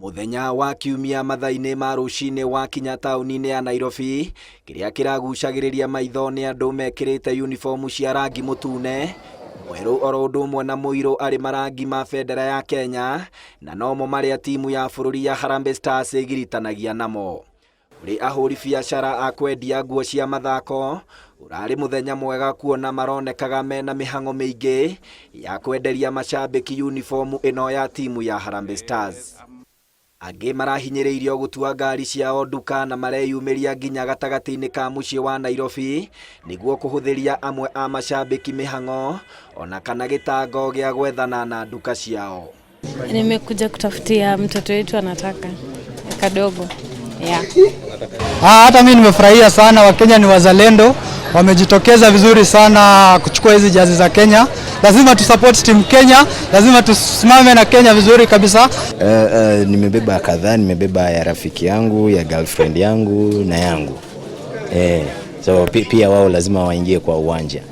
Mũthenya wa Kiumia mathaa-inĩ ma rũcinĩ wakinya taũni-inĩ ya Nairobi, kĩrĩa kĩragucagĩrĩria maitho nĩ andũ mekĩrĩte uniform cia rangi mũtune, mwerũ oro ũndũ ũmwe na mũirũ arĩ marangi ma bendera ya Kenya, na nomo marĩa timu ya bũrũri ya Harambee Stars ĩgiritanagia namo. Kũrĩ ahũri biacara a kwendia nguo cia mathako, ũrarĩ mũthenya mwega kuona maronekaga mena mĩhang'o mĩingĩ ya kwenderia macambĩki uniform ĩno ya timu ya Harambee Stars. Angĩ marahinyĩrĩirio gũtua ngari ciao nduka na mareyumĩria nginya gatagatĩ-inĩ ka mũciĩ wa Nairobi nĩguo kũhũthĩria amwe a macambĩki mĩhang'o ona kana gĩtango gĩa gwethana na nduka ciao. Nimekuja kutafutia mtoto wetu anataka kadogo. Yeah. Hata mimi nimefurahia sana. Wakenya ni wazalendo, wamejitokeza vizuri sana kuchukua hizi jazi za Kenya. Lazima tusupport team Kenya, lazima tusimame na Kenya vizuri kabisa. Nimebeba kadhaa, nimebeba ya rafiki yangu, ya girlfriend yangu na yangu. So pia wao lazima waingie kwa uwanja.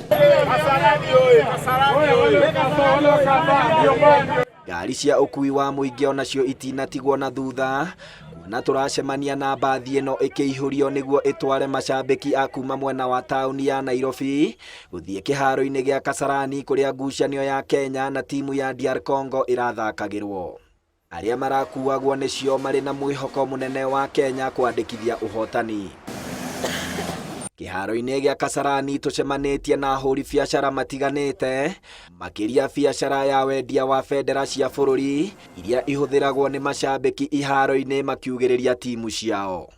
Ngari cia ũkui wa mũingĩ onacio itinatigwo na thutha, kuona tũracemania na mbathi ĩno ĩkĩihũrio nĩguo ĩtware macambĩki a kuma mwena wa taũni ya Nairobi gũthiĩ kĩharo-inĩ gĩa Kasarani kũrĩa ngucanio ya Kenya na timu ya DR Congo ĩrathakagĩrwo. Arĩa marakuagwo nĩcio marĩ na mwĩhoko mũnene wa Kenya kwandĩkithia ũhotani. Kĩharo-inĩ gĩa Kasarani tũcemanĩtie na ahũri biacara matiganĩte, makĩria biacara ya wendia wa bendera cia bũrũri iria ihũthĩragwo nĩ macambĩki iharo-inĩ makiugĩrĩria timu ciao.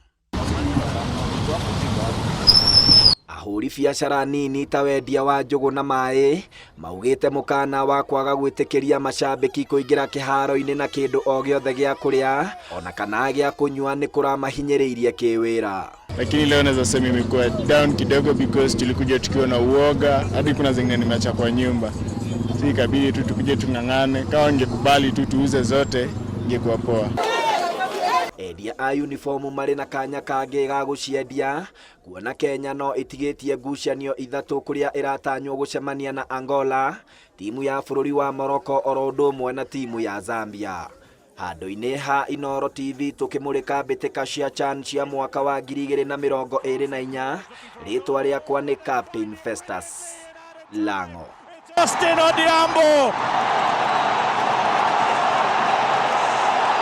Ahũri biacara nini ta wendia wa njũgũ na maĩ maugĩte mũkana wa kwaga gwĩtĩkĩria macambĩki kũingĩra kĩharo-inĩ na kĩndũ o gĩothe gĩa kũrĩa ona kana gĩa kũnyua nĩ kũramahinyĩrĩirie kĩwĩra. Lakini leo naweza sema imekuwa down kidogo because tulikuja tukiwa na uoga, hadi kuna zingine nimeacha kwa nyumba. Si ikabidi tu tukuje tung'ang'ane, kama ingekubali tu tuuze zote ingekuwa poa. Endia a uniform marĩ na kanya kangĩ ga gũciendia kuona Kenya no ĩtigĩtie ngucanio ithatũ kũrĩa ĩratanywo gũcemania na Angola, timu ya bũrũri wa Morocco oro ũndũ ũmwe na timu ya Zambia. Handũ-inĩ ha Inooro TV tũkĩmũrĩka mbĩtĩka cia CHAN cia mwaka wa 2024, rĩtwa rĩakwa nĩ Captain Festus Lango. Justin Odhiambo.